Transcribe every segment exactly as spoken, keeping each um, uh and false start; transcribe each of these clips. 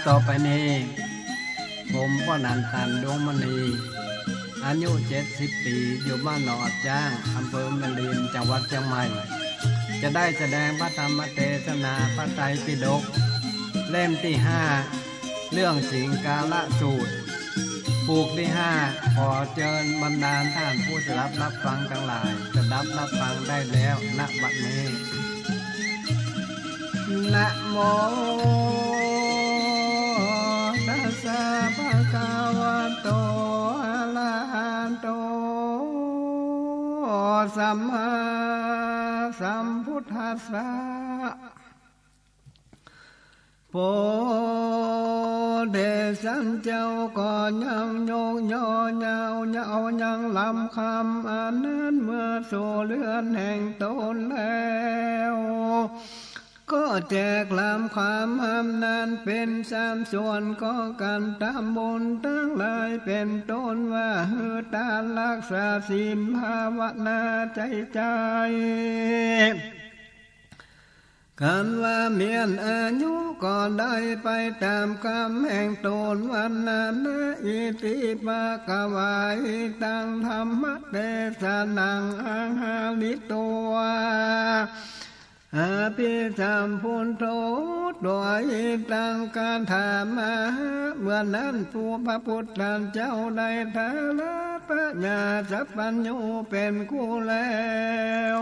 ต่อไปนี้ ผมป้อหนานตัน ดวงมณี อายุเจ็ดสิบปี๋ อยู่บ้านหนองอัดจ้าง อำเภอแม่ริม จังหวัดเจียงใหม่ จะได้แสดงพระธรรมเตสนาพระไตรปิฎก เล่มตี้ห้า เรื่องสิงคาละสูตร ผูกตี้ห้า ขอเจิญบรรดาต้านผู้สดับฮับฟังตังหลาย สดับฮับฟังได้แล้ว ณ บัดนี้ นะโม ตัสสะ ภะคะวะโต อะระหะโต สัมมาสัมพุทธัสสะ พระเดชสันเจ้าก็ยังยกย่อ ยาว ยาว ยังลำคำอันนั้นเมื่อสู่เรือนแห่งตนแล้ว ก็แจกลำคำอันนั้นเป๋นสามส่วน ก็กันตามบุญตังหลาย เป๋นต้นว่า หื้อตาน ฮักษาศีล ภาวนาใจ๋ใจ๋ กันว่าเมียนอายุก็ได้ไปต๋ามกำแห่งตน วันนั้นนะ อิติภะคะวา อิตัง ธัมมะเตสะนัง อะหะริโตวา อะภิสัมพุทโธ ตวยตัง กะถามะหะ เมื่อนั้นผู้พระพุทธเจ้าได้ทาระปัญญาสัพพัญญูเป๋นครูแล้ว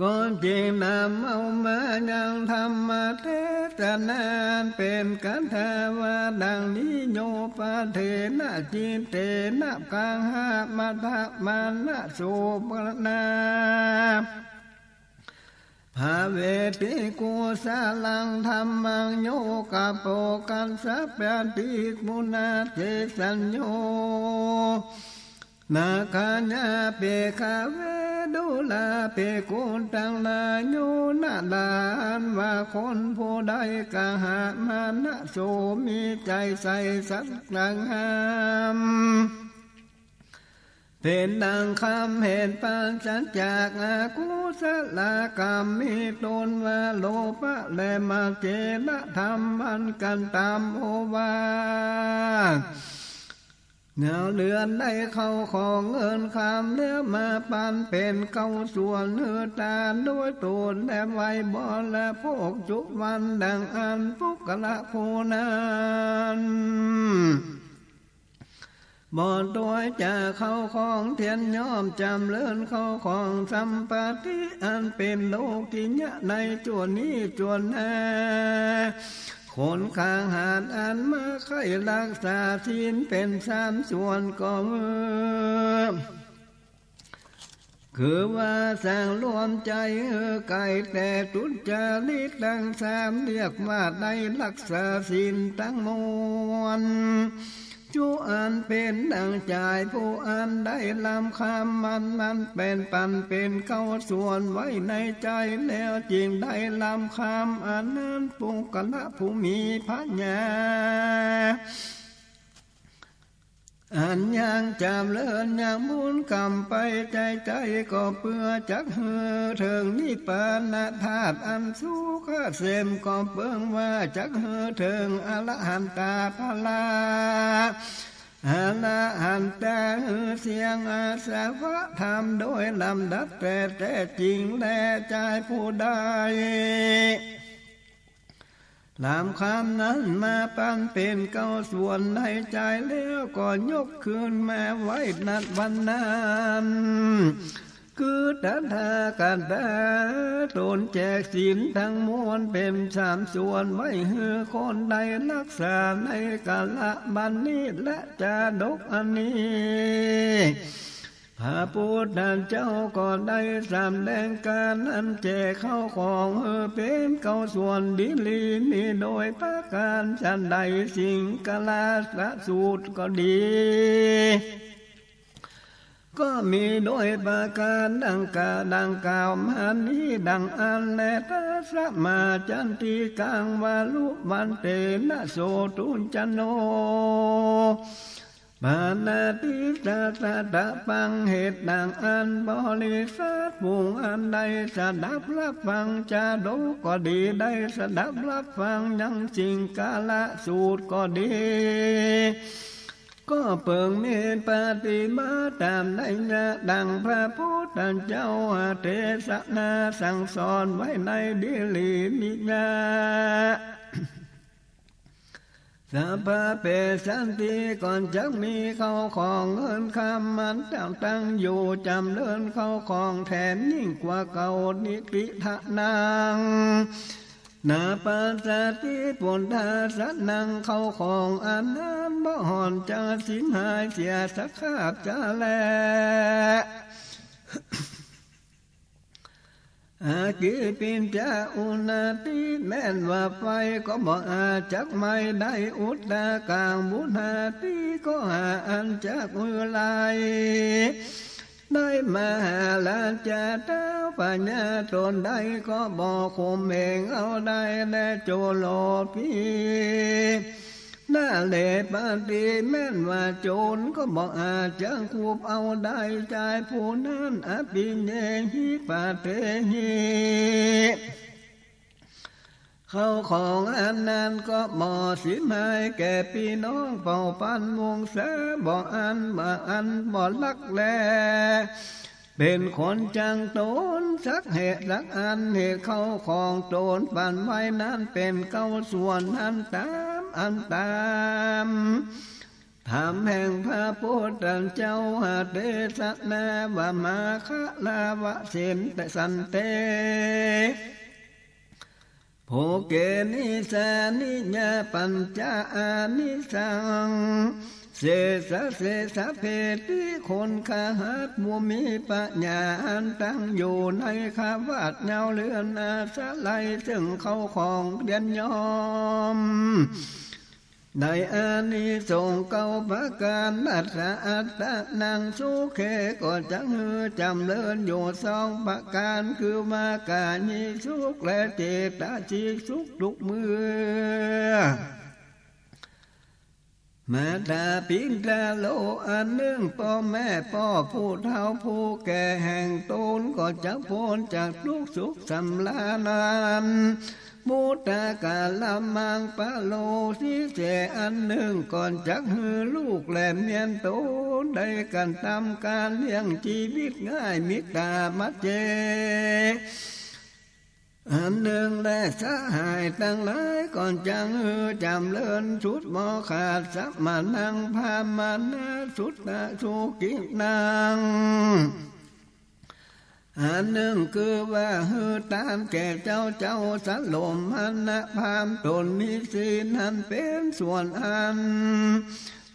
ก็จึงนำเอามายังธัมมเตสนาอันเป๋นคาถาว่าดังนี้ โย ปะเทนะ จิตเตนะ กังหะ มะทะ มะนะโส ปะนา ภะเวติ กุสะลัง ธัมมัง โย กะโป กัสสะ ปะฏิปุณณะ เตสัญโญ นาคาญา ภิกขะเว ดูราภิกขุตังหลาย โย นะ ลาอันว่าคนผู้ใด กังหะ มะนะโส มีใจ๋ใส่สัตย์สังหาม เป๋นดังคำเหตุปราศจากอากุศลกรรม มีต้นว่า โลภะ และ มะเจระ ธัมมัน กันตามโอวาท เงาเรือนได้เข้าของเงินคำแล้วมาปันเป๋นเก้าส่วน หื้อตานโดยตน และไว้บริโภคจุวัน ดังอั้น ปุคคละผู้นั้น บ่ตวยจากเข้าของเตียน ย่อมจ๋ำเริญเข้าของสัมปัตติ อันเป๋นโลกิยะในส่วนนี้ส่วนหน้า คนคฤหัสถ์อันมาใค่ฮักษาศีลเป๋นสามส่วนก็ คือว่าสังรวมใจ๋หื้อไกลแต่ทุจริตตังสาม เรียกว่าได้ฮักษาศีลตังมวล จุอันเป๋นดังจายผู้อันได้ลำคำอันนั้นเป๋นปันเป๋นเก้าส่วนไว้ในใจ๋แล้ว จึงได้ลำคำอันนั้น ปุคคละผู้มีผญา อันยังจ๋ำเริญยังบุญกรรมไปใจ๋ใจ๋ ก็เปื้อจักหื้อเถิงนิพพานธาตุอันสุขเกษม ก็เปิงว่าจักหื้อเถิงอรหันตผละ อรหันตะหื้อเสี้ยงอาสวะธรรมโดยลำดับแต่แต๊จริงแล จายผู้ใด ลำคำนั้นมาปันเป๋นเก้าส่วนในใจ๋แล้ว ก็ยกคืนมาไว้ ณ วันนั้น คือตถาคตะตนแจกศีลตังมวลเป๋นสามส่วนไว้ หื้อคนได้ฮักษาในกาละบัดนี้ และจาดกอันนี้ พระพุทธเจ้าก็ได้สำแดงการอันแจกเข้าของหื้อเป๋นเก้าส่วนดีหลี มีโดยประก๋านฉันใด สิงคาละสูตรก็ดี ก็มีโดยประก๋านดังกล่าว ดังกล่าวมานี้ดังอั้นแล ตัสมาจันติกังวาลุวันเตนะโสตุจโน ปาณาติปาตาสะตะปัง เหตุดังอั้นบริษัทผู้อันได้สดับฮับฟังจาดกก็ดี ได้สดับฮับฟังยังสิงคละสูตรก็ดี ก็เปิ่งมีปฏิบัติต๋ามนัยยะดังพระพุทธเจ้าเตสนาสั่งสอนไว้ในดิลีนิยะ สัพพะเปสันติ ก็จักมีเข้าของเงินคำมันจักตั้งอยู่จ๋ำเริญเข้าของแถมยิ่งกว่าเก่า นิติทะนัง นาปัสสะติ ปุณฑะสะนัง เข้าของอันนั้นบ่ห่อนจะสิมหายเสียสักคาบจะแล อากิปปิจจะอุณาติ แม้นว่าไฟก็บ่อาจจักไหม้ได้ อุทากังวุณาติ ก็หาอันจักหื้อไล่ ได้มหาราชาเท้าพญาต๋นได้ก็บ่ข่มเหงเอาได้แล โจโรปิ นาเลปะติ แม้นว่าโจรก็บ่อาจจะคุบเอาได้ จายผู้นั้น อภิเนหิ ปะเทหิ เข้าของอันนั้นก็บ่สิมหายแก่ปี้น้องเผ่าพันธุ์วงศา บ่อัน บ่อัน บ่ลักแล เป๋นคนจังต๋นสักเหตุสักอัน เหตุเข้าของต๋นปันไว้นั้นเป๋นเก้าส่วนนั้นต๋ามอันต๋ามธรรมแห่งพระพุทธเจ้าเตสนาว่า มาคะลาวะเสนสันเต โภเกนิสสานิยาปัญจาอานิสัง เสสะเสสะเพติ คนขหัตถ์ผู้มีปัญญาอันตั้งอยู่ในขวัตรเย้าเรือนอาศัย ซึ่งเข้าของเตียมยอม ได้อานิสงส์เก้าประก๋าน อัตตะอัตตะนังสุเข ก็จักหื้อจ๋ำเริญอยู่สองประก๋าน คือว่ากายิสุขและเจตสิกสุขทุกเมื่อ มาตาปิตาโล อันนึ่งป้อแม่ป้อผู้เฒ่าผู้แก่แห่งต๋นก็จักป๊นจากตุ๊กข์สุขสำราญนั้น มุตตะกะละมังปะโลสิเส อันนึ่งก็จักหื้อลูกและเมียต๋นได้กระตำก๋านเลี้ยงจีวิตง่าย มิตตามัจเจ อันนึ่งแลสหายตังหลายก็จักหื้อจ๋ำเริญสุดบ่ขาด สะมะนังพราหมณะสุตตะสุกินัง อันนึ่งคือว่าหื้อตานแก่เจ้า เจ้าสะโหลมมณะพราหมณ์ต๋นมีศีลนั้นเป๋นส่วนอัน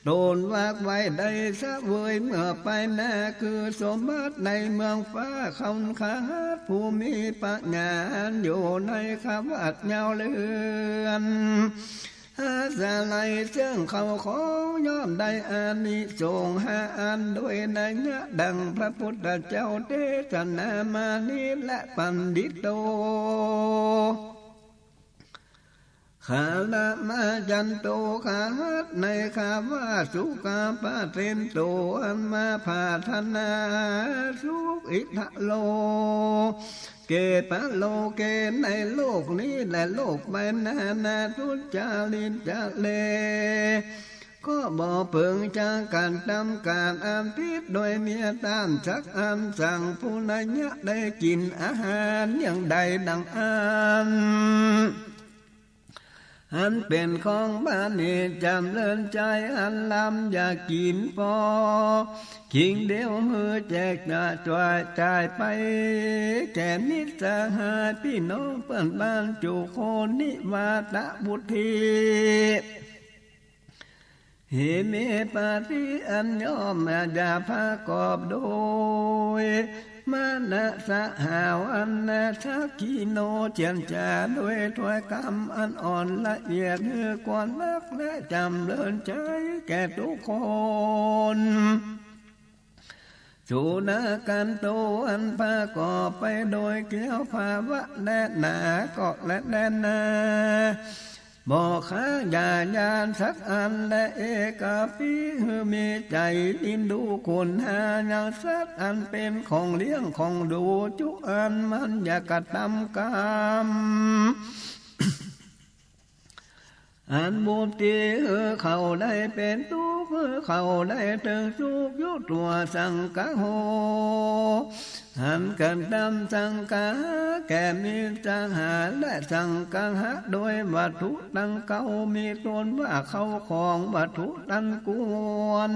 ต๋นวากไว้ได้เสวยเมื่อไปหน้า คือสมบัติในเมืองฟ้า คนขหัตถ์ผู้มีปัญญาอันอยู่ในขวัตรเย้าเรือน อาศัยซึ่งเข้าของย่อมได้อานิสงส์ห้าอันโดยนัยยะดังพระพุทธเจ้าเตสนามานี้แล ปัณฑิโต ขะละมะยันโต ขหัตถ์ในขวัตร สุขะปะเทนโต อันมาผาถนาสุข อิทะโลเก ปะโลเก ในโลกนี้และโลกไปหน้า นาทุจจาริจะเล ก็บ่เปิงจากก๋านตำก๋านอันผิด โดยเมียต้านสักอัน สังผู้นัยยะได้กิ๋นอาหารอย่างใดดังอั้น อันเป๋นของปราณีจ๋ำเริญใจ๋อันลำ อย่ากิ๋นปอ คิงเดียวหื้อแจกจ่ายไป แก่มิตรสหายปี้น้องเปื้อนบ้านจุคน นิวาตะวุฒี หิเมปาติ อันย่อมอย่าประกอบโดย มะนะสะหาวันนะ สักขิโน เจียรจาโดยถ้อยกำอันอ่อนละเอียด หื้อควรฮักและจ๋ำเริญใจ๋แก่กู้คน สุรากันโต อันประกอบไปโดยแก้วภาวะแลนา ก็แลนา บ่ฆ่าอย่าหยาดสักอัน และเอกะปิ หื้อมีใจ๋เอ็นดูคุณหายังสัตว์อันเป๋นของเลี้ยงของดูจุอัน มันอย่ากระตำกรรมอันบุญตี้หื้อเขาได้เป๋นตุ๊กข์ หื้อเขาได้เถิงสุขอยู่ตั๋วสังคโห อันกระตำสังคหะแก่มิตรสหาย และสังคหะโดยวัตถุตังเก่า มีต้นว่าเข้าของวัตถุตันควร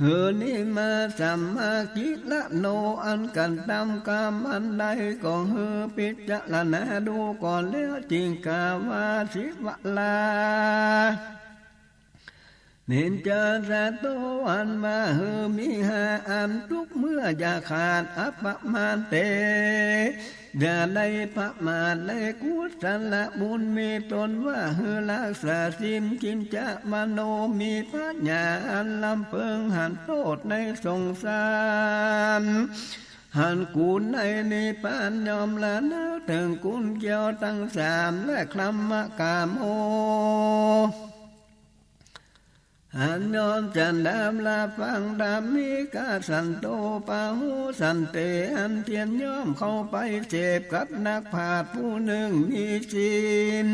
หื้อนิมมาสัมมากิระโน อันกระตำกรรมอันใดก็หื้อพิจารณาดูก่อนแล้ว จึงกล่าวว่า สิวะลา นิจจาสะโต อันว่าหื้อมีห้าอัน ตุ๊กข์เมื่ออย่าขาด อัปปะมาทเต อย่าได้ประมาทในกุศลบุญ มีต้นว่าหื้อรักษาศีล จินจะมโน มีปัญญาอันลำเปิงหันโต้ษในสงสาร หันกู๋นในนิพพาน ย่อมระลึกเถิงกุญเกี่ยวตังสาม และครัมมะกาโม อันย่อมจะดำละฟังธรรม มีกสันโต ปะโหสันเต อันเตียนย่อมเข้าไปเสพกับนักปราชญ์ผู้นึ่งมีศีล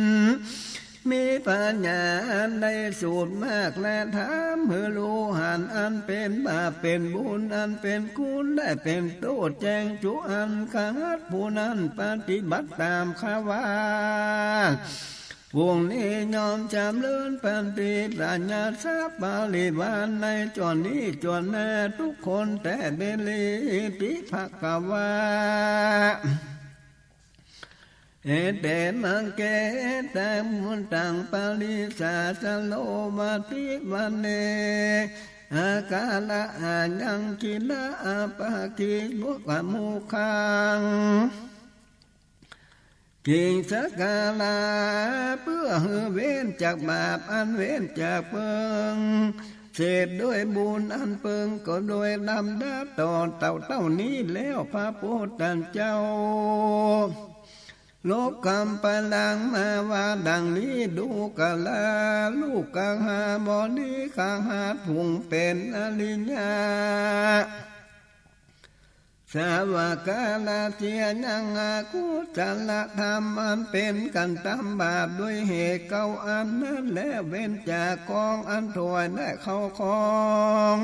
มีปัญญาอันได้สูตรมาก และถามหื้อฮู้หันอันเป๋นบาปเป๋นบุญ อันเป๋นคุณและเป๋นโต้ษแจ้งจุอัน ขหัตถ์ผู้นั้นปฏิบัติต๋ามข้าว่า ผู้นี้ย่อมจำเริญปฏิสัญญาสะปริวารในจวนนี้จวนหน้าทุกคนแต๊เดลิติภะคะวา เอเต มัคเข ตัง มุตตัง ปริสสะโส วัตถิ วะเน อาคาระ อายัง กิระ อาปากิ มุขะ มุขัง กิงสการะ เปื้อหื้อเว้นจากบาป อันเว้นจากเปิง เสพด้วยบุญอันเปิงก็โดยลำดับต่อเต้าเต้านี้แล้ว พระพุทธเจ้า ลบกำไปหลังมาว่าดังนี้ ดูกรา ลูกกหาบดี ขหัตถ์ผู้เป๋นอริยะ สาวกา ละเสียยังอกุศลธรรมอันเป๋นการตำบาปด้วยเหตุเก้าอันนั้น และเว้นจากของอันถวยและเข้าของ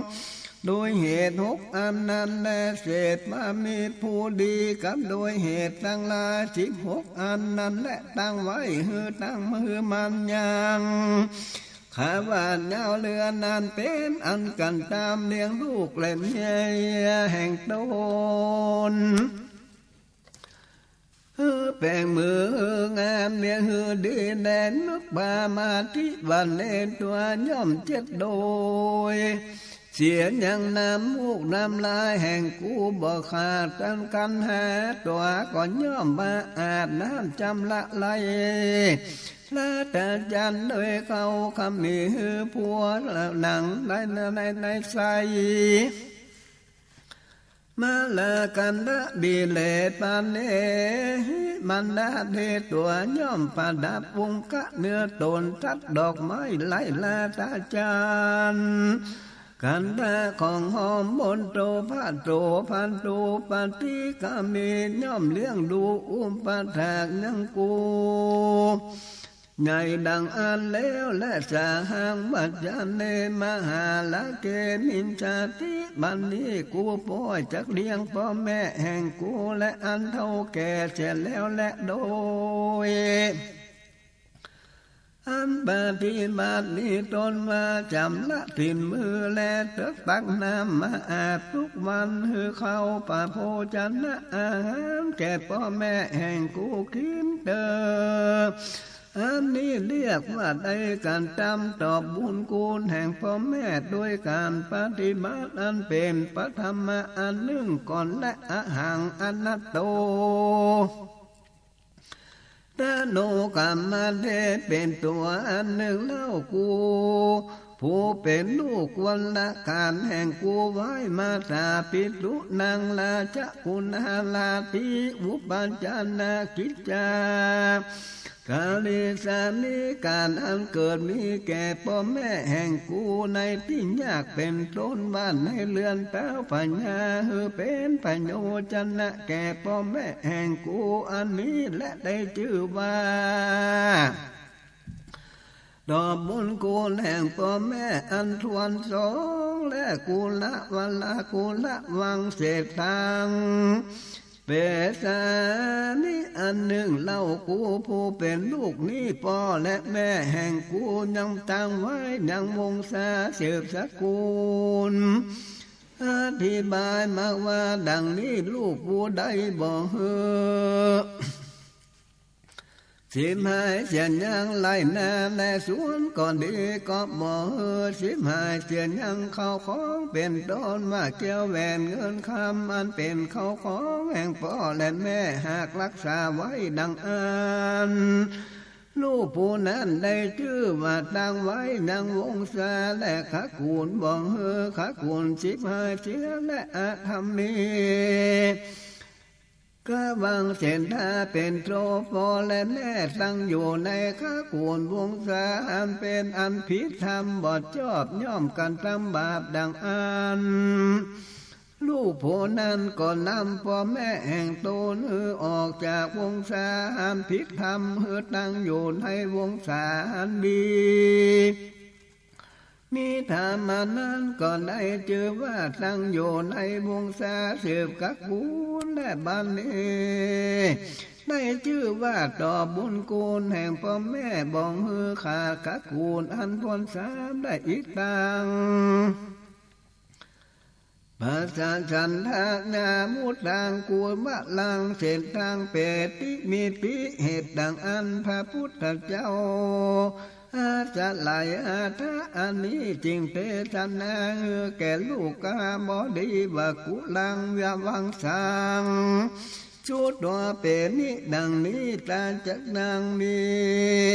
ด้วยเหตุหกอันนั้น และเสพว่ามีผู้ดีกับด้วยเหตุตังหลายสิบหกอันนั้น และตั้งไว้หื้อตั้งหื้อมั่นยัง ข้าว่าเย้าเรือนนั้นเป๋นอันกันตามเลี้ยงลูกและเมียแห่งตน หื้อแป๋งมืองามเมียหื้อดีแล นึกว่ามาทิวันเลนตัวย่อมเจ็ดโดย เสียยังน้ำมูกน้ำลายแห่งกูบ่ขาด ตันกันหาตัวก็ย่อมมาอาบน้ำจำระไล ละตาจันโดยเขาขมีหื้อผัวหนังในในในใส มาลากันดะบิเลปะเนหิ มันดาเดตัวย่อมประดับวงกะเนื้อตนทัดดอกไม้ไล่ลาตาจัน กันดาของหอมบนโตพระโตพันโตปฏิกามี ย่อมเลี้ยงดูอุปถากยังกู ใหญ่ดังอันแล้ว และสาหังวัจจาเน มหาลาเก มิจฉาทิ บัดนี้กูป้อยจักเลี้ยงป้อแม่แห่งกู และอันเฒ่าแก่เสียแล้วและโดย อันปฏิบัตินี้ตนว่าจำละถิ่นมือ และเถิกตักน้ำมาอาบทุกวัน หื้อเข้าปะโภชนะอาหารแก่ป้อแม่แห่งกูกิ๋นเตอ อันนี้เรียกว่าได้การตำตอบบุญคุณแห่งป้อแม่ โดยการปฏิบัติอันเป๋นปฐมะอันนึ่งก่อน และอหังอนัตโต ตโนกัมมะเท เป๋นตั๋วอันนึ่งเล่ากู ผู้เป๋นลูกควรละก๋านแห่งกูไว้ มาตาปิตุนังราชกุณาราธิ อุปาจานากิจจา กาลิสามิ ก๋านอันเกิดมีแก่ป้อแม่แห่งกูในตี้ยากเป๋นต้น บ้านในเฮือนเต๊าพญา หื้อเป๋นพโยชนะแก่ป้อแม่แห่งกู อันนี้แหละได้จื้อว่า ตอบบุญคุณแห่งป้อแม่อันถ้วนสอง และกุละวะละกุละวังเศษตัง เปสานิ อันนึ่งเล่า กูผู้เป๋นลูกนี้ ป้อและแม่แห่งกูยังตั้งไว้ยังวงศาสืบสกุล อธิบายมาว่าดังนี้ ลูกผู้ใดบ่หื้อ สิบหายเสียยัง ไฮ่นาและสวนก็ดี ก็บ่หื้อสิบหายเสียยัง เข้าของเป๋นต้นว่าแก้วแหวนเงินคำ อันเป๋นเข้าของแห่งป้อและแม่ หากฮักษาไว้ดังอั้น ลูกผู้นั้นได้จื้อว่าตั้งไว้ยังวงศาและขะกู๋น บ่หื้อขะกู๋นสิบหายเสีย และอธรรมี กะวังเศษตาเป๋นโตป้อและแม่ตั้งอยู่ในขะกู๋นวงศา อันเป๋นอันผิดธรรมบ่จอบย่อมกระทำบาปดังอั้น ลูกผู้นั้นก็นำป้อแม่แห่งตนหื้อออกจากวงศาอันผิดธรรม หื้อตั้งอยู่ในวงศาอันดี มีธรรมอันนั้นก็ได้จื้อว่าตั้งอยู่ในวงศาสืบขะกู๋น และบัดนี้ได้จื้อว่าตอบบุญคุณแห่งป้อแม่บ่หื้อขาดขะกู๋นอันถ้วนสามได้อีกตัง ปัสสันทะยามุตังกุมะลังเศษตังเปติมิติ เหตุดังอั้นพระพุทธเจ้า อาศัยอัฏฐะอันนี้จึงเตสนาหื้อแก่ลูกาบดีว่ากุลังยะวังสัง สุตวาเปนิ ดังนี้ ตาจักดังนี้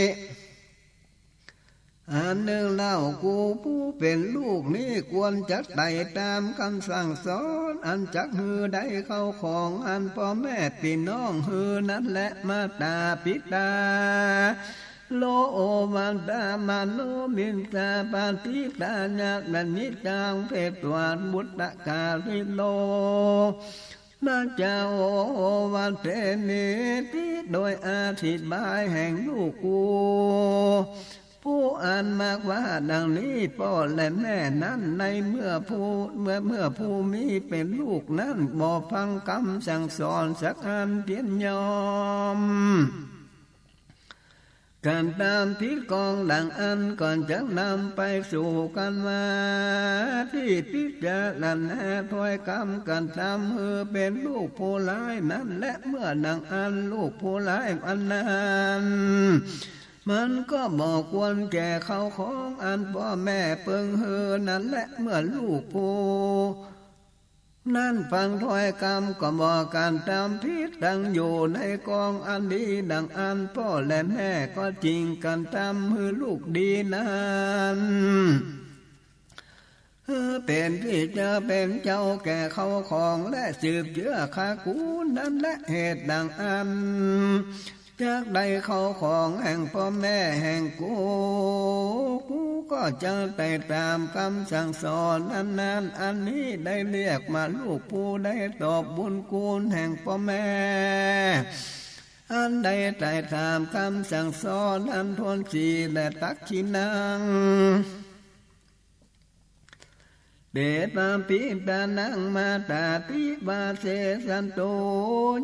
อันนึ่งเล่า กูผู้เป๋นลูกนี้ควรจักไต่ต๋ามกำสั่งสอน อันจักหื้อได้เข้าของอันป้อแม่ปี้น้องหื้อนั้นแล มาตาปิตา โล โอวัตตะมะโนมิสสาปะฏิตายะ นนิจจัง เปตวา บุตตะกาลิโล นะจา โอ โอวัตเตเมติ โดยอธิบายแห่งลูกกู ผู้อันมากว่าดังนี้ ป้อและแม่นั้นในเมื่อผู้ เมื่อ เมื่อผู้มีเป๋นลูกนั้นบ่ฟังกำสั่งสอนสักอันเตียนยอม ก๋านตำผิดกองดังอั้นก็จักนำไปสู่กันว่า ตี้พิจารณาถ้อยกำก๋านตำหื้อเป๋นลูกผู้ร้ายนั้นแล เมื่อดังอั้นลูกผู้ร้ายอันนั้น มันก็บ่ควรแก่เข้าของอันป้อแม่เปิงหื้อนั้นแล เมื่อลูกผู้ นั้นฟังถ้อยกำก็บ่ก๋านตำผิด ตั้งอยู่ในกองอันดีดังอั้น ป้อและแม่ก็จึงก๋านตำหื้อลูกดีนั้น หื้อเป๋นตี้จะเป๋นเจ้าแก่เข้าของและสืบเจื้อขะกู๋นนั้นแล เหตุดังอั้น จักได้เข้าของแห่งป้อแม่แห่งกู กูก็จักไต่ต๋ามกำสั่งสอนอันนั้น อันนี้ได้เรียกว่าลูกผู้ได้ตอบบุญคุณแห่งป้อแม่ อันได้ไต่ต๋ามกำสั่งสอนอันถ้วนสี่ และตักขิณัง เปปะปิตานังมาตาติวาเสสันโต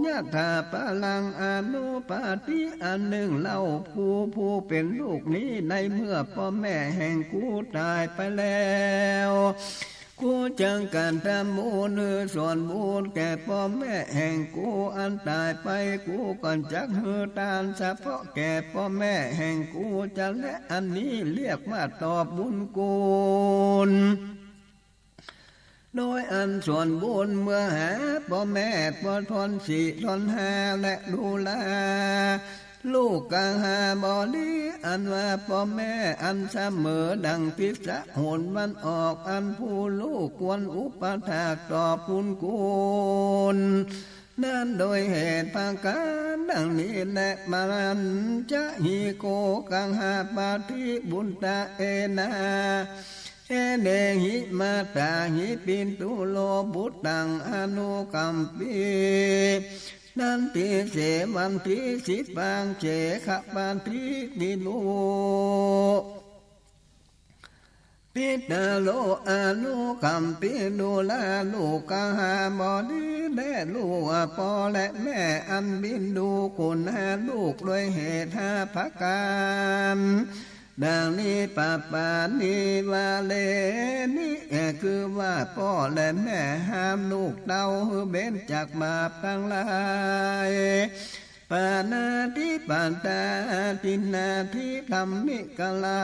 ยะถาปะลังอนุปาติ อันนึ่งเล่า กูผู้เป๋นลูกนี้ในเมื่อป้อแม่แห่งกูต๋ายไปแล้ว กูจักก๋านตำบุญหื้อส่วนบุญแก่ป้อแม่แห่งกูอันต๋ายไป กูก็จักหื้อตานสะเพาะแก่ป้อแม่แห่งกูจะแล อันนี้เรียกว่าตอบบุญคุณ โดยอันส่วนบุญเมื่อหาป้อแม่ป้อถ้วนสี่ถ้วนห้าและดูแล ลูกกหบดี อันว่าป้อแม่อันเสมอดั่งทิศหนวันออก อันผู้ลูกควรอุปถากตอบบุญคุณ นั้นโดยเหตุประก๋านดังนี้แล ปัญจหิโก กังหปติ บุตตะ เอนะ เอเนหิ มาตาหิ ปินตุโร ปุตตัง อนุกัมปิ นันติ เสวันติ สิปัง เสขปติ ติโร ปิตโร อนุกัมปิ ดูราลูกขหบดี แด่ลูกป้อและแม่อันบินดูคุณหาลูกโดยเหตุห้าประก๋าน ดังนี้ ปปาณิ วาเรณิ คือว่าป้อและแม่ห้ามลูกเต้าหื้อเว้นจากบาปตังหลาย ปาณาติปาตา ทินนาทิ ธัมมิกรา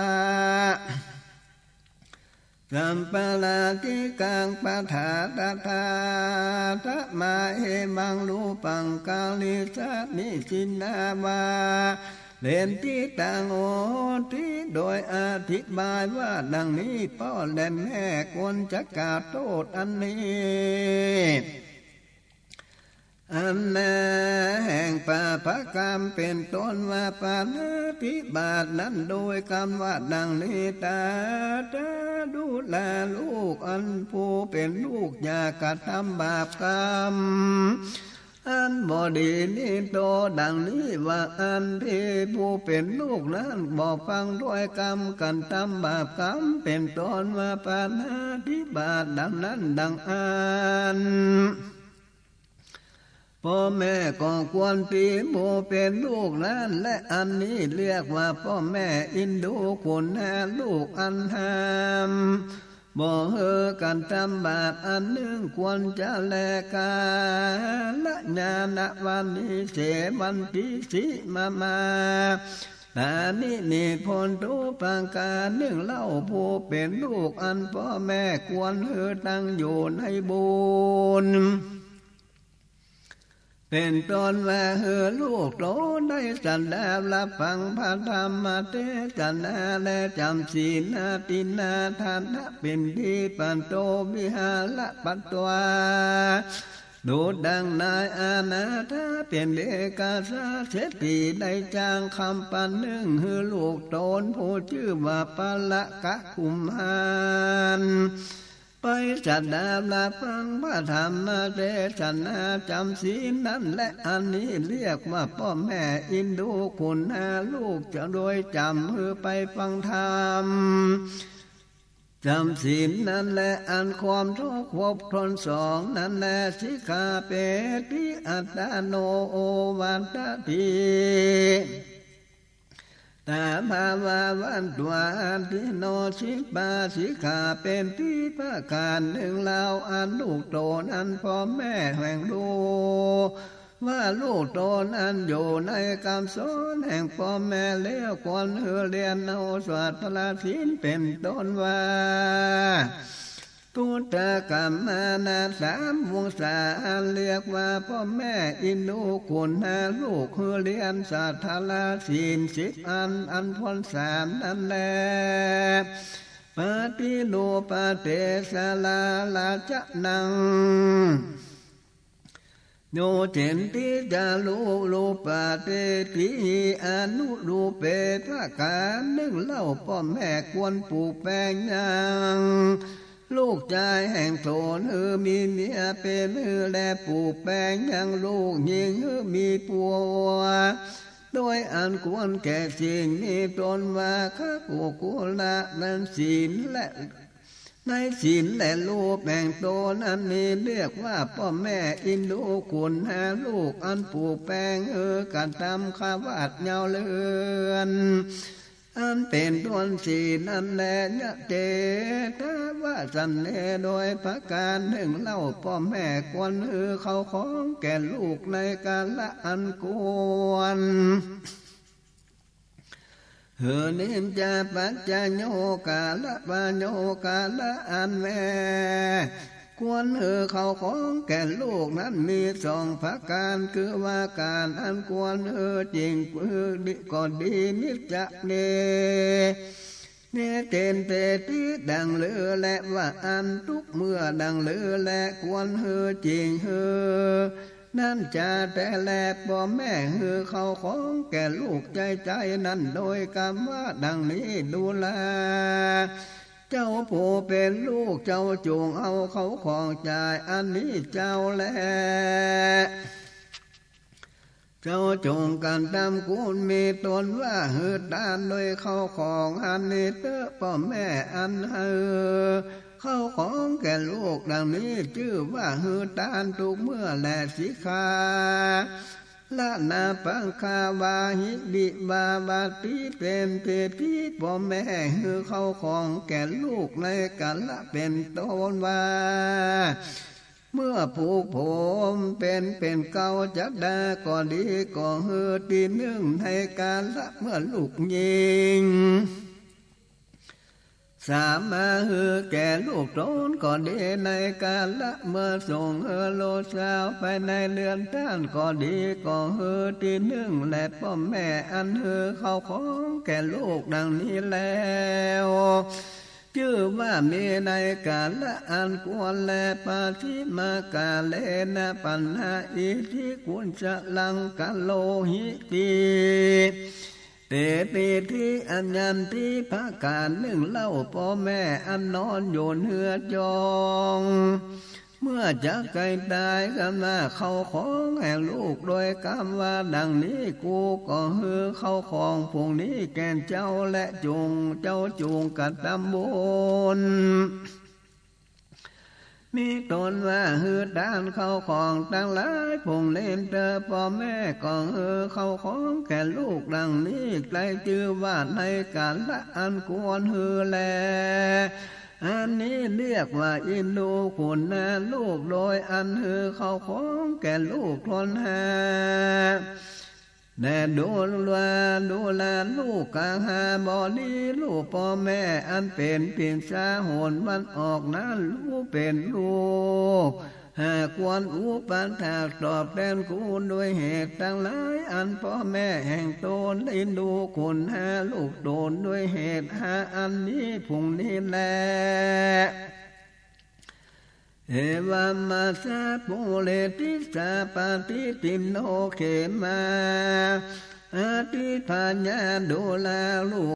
สัมปราชิกัง ปะทาตถา ตะมา เอวัง รูปัง กริสสามิ จินนาวา เรนติตัง โหติ โดยอธิบายว่าดังนี้ ป้อและแม่ควรจะกล่าวโต้ษอันนี้ อันนาแห่งปาปกรรม เป๋นต้นว่า ปาณาติบาตนั้น โดยกำว่าดังนี้ ตถา ดูราลูก อันผู้เป๋นลูกอย่ากระทำบาปกรรม อันบ่ดีนี้โต ดังนี้ว่า อันที่ผู้เป๋นลูกนั้นบ่ฟังถ้อยกำ กระทำบาปกรรม เป๋นต้นว่า ปาณาติบาตดังนั้นดังอั้น ป้อแม่ก็ควรตีผู้เป๋นลูกนั้นแล อันนี้เรียกว่าป้อแม่อินดูคุณหาลูกอันห้าม บ่หื้อกระทำบาปอันนึ่งควรจะแล กาลญาณะวานิ เสวันติ สิมามา ตานิ นี้พ้นทุกประก๋านนึ่งเล่า ผู้เป๋นลูกอันป้อแม่ควรหื้อตั้งอยู่ในบุญ เป๋นต้นว่า หื้อลูกตนได้สดับฟังพระธรรมเตสนา และจ๋ำศีลนาทินนาทานะ เป๋นตี้ปัตโต วิหารปัตวา ดูดังนายอนาถา เป๋นเอกสาเศรษฐี ได้จ้างคำปันนึ่ง หื้อลูกตนผู้จื้อว่า ปะละกะกุมมาร ไปสดับฟังพระธรรมเตสนา จ๋ำศีลนั้นแล อันนี้เรียกว่าป้อแม่อินดูคุณหาลูกจะโดยจ๋ำหื้อไปฟังธรรม จ๋ำศีลนั้นแล อันความทุกข์ครบถ้วนสองนั้นแล สิกขาเปติ อัตตาโน โอวัตติ ตถาภาวัตวาทิโน สิกขา สิกขาเปติประก๋านนึ่งเล่า อันลูกตนอันป้อแม่แห่งลูก ว่าลูกตนอันอยู่ในกำสอนแห่งป้อแม่แล้ว ควรหื้อเรียนเอาสัตตะศีล เป๋นต้นว่า ทุตตะกัมมานะ สามวงศา อันเรียกว่าป้อแม่อินดูคุณหาลูก หื้อเรียนสัตตะศีลสิบอัน อันพ้นสามนั้นแล ปฏิรูปะเตสะ รา ราจะนัง โย เจนติ จารุ รูปะเตติ อนุรูปเป ประก๋านนึ่งเล่า ป้อแม่ควรปลูกแป๋งยังลูกจายแห่งตนหื้อมีเมียเป๋นหื้อ และปลูกแป๋งยังลูกญิงหื้อมีผัว โดยอันควรแก่ศีล มีต้นว่า คกุกุละ นั้นศีลและ ในศีลและรูปแห่งตนอันนี้เรียกว่าป้อแม่อินดูคุณหาลูก อันปลูกแป๋งหื้อกระทำควัตรยาวเรือน อันเป๋นต้นศีลนั้นแล ยะเตทะวะสันเน โดยประก๋านนึ่งเล่า ป้อแม่ควรหื้อเข้าของแก่ลูกในกาละอันควร หื้อนิจจะปัจจโยกาละ ปะโยกาละอันแม่ควรหื้อเข้าของแก่ลูกนั้นมีสองประก๋าน คือว่าก๋านอันควรหื้อจริงหื้อดีก็ดี นิจจะเน เน เจนเตติ ดังลือ และว่าอันทุกเมื่อดังลือ และควรหื้อจริงหื้อ นั้นจาแต๊แล ป้อแม่หื้อเข้าของแก่ลูกใจ๊ๆ นั้นโดยกำว่าดังนี้ ดูราเจ้าผู้เป๋นลูก เจ้าจุ่งเอาเข้าของจ่ายอันนี้เจ้าแล เจ้าจุ่งกระตำคุณมีต๋นว่าหื้อตานโดยเข้าของอันนี้เต๊อะ ป้อแม่อันหื้อเข้าของแก่ลูกดังนี้ จื้อว่าหื้อตานทุกเมื่อแลสิคา ละนาปังคาวาหิ วิวาวาติ เป๋นพิธีป้อแม่หื้อเข้าของแก่ลูกในกาละเป๋นต้นว่า เมื่อผูกผมเป๋น เป๋นเกล้าจักดาก็ดี ก็หื้อตี้นึ่งในกาละเมื่อลูกญิง สามมาหื้อแก่ลูกต๋นก็ดี ในกาละเมื่อส่งหื้อลูกสาวไปในเฮือนต้านก็ดี ก็หื้อตี้นึ่งแล ป้อแม่อันหื้อเข้าของแก่ลูกดังนี้แล้ว จื้อว่ามีในกาละอันควรแล ปาฏิมากาเลนะ ปัณหาอิทธิกุศลัง กะโรหิติ เต ปิฏฐิ อัญญันติ ประก๋านนึ่งเล่า ป้อแม่อันนอนอยู่เฮือนจอง เมื่อจักใก้ต๋าย กำว่าเข้าของแห่งลูกโดยกำว่าดังนี้ กูก็หื้อเข้าของฝูงนี้แก่เจ้า และจุ่ง เจ้าจุ่งกระตำบุญ มีต๋นว่าหื้อตานเข้าของตังหลายฝูงนี้เต๊อะ ป้อแม่ก็หื้อเข้าของแก่ลูกดังนี้ ได้จื้อว่าในกาละอันควรหื้อแล อันนี้เรียกว่าอินดูคุณนาลูก โดยอันหื้อเข้าของแก่ลูกต๋นหา แด่ดูรา ดูราลูกกหาบดี ลูกป้อแม่อันเป๋นปิสาหนวันออกนั้น ลูกเป๋นลูกหาควรอุปัฏฐากตอบแตนคุณด้วยเหตุตังหลายอันป้อแม่แห่งต๋น อินดูคุณหาลูกต๋นด้วยเหตุหาอันนี้ฝูงนี้แล เอวัมมัสสะ ปุเรติสสะ ปะฏิตินโน เขมา อธิปปะญา ดูราลูก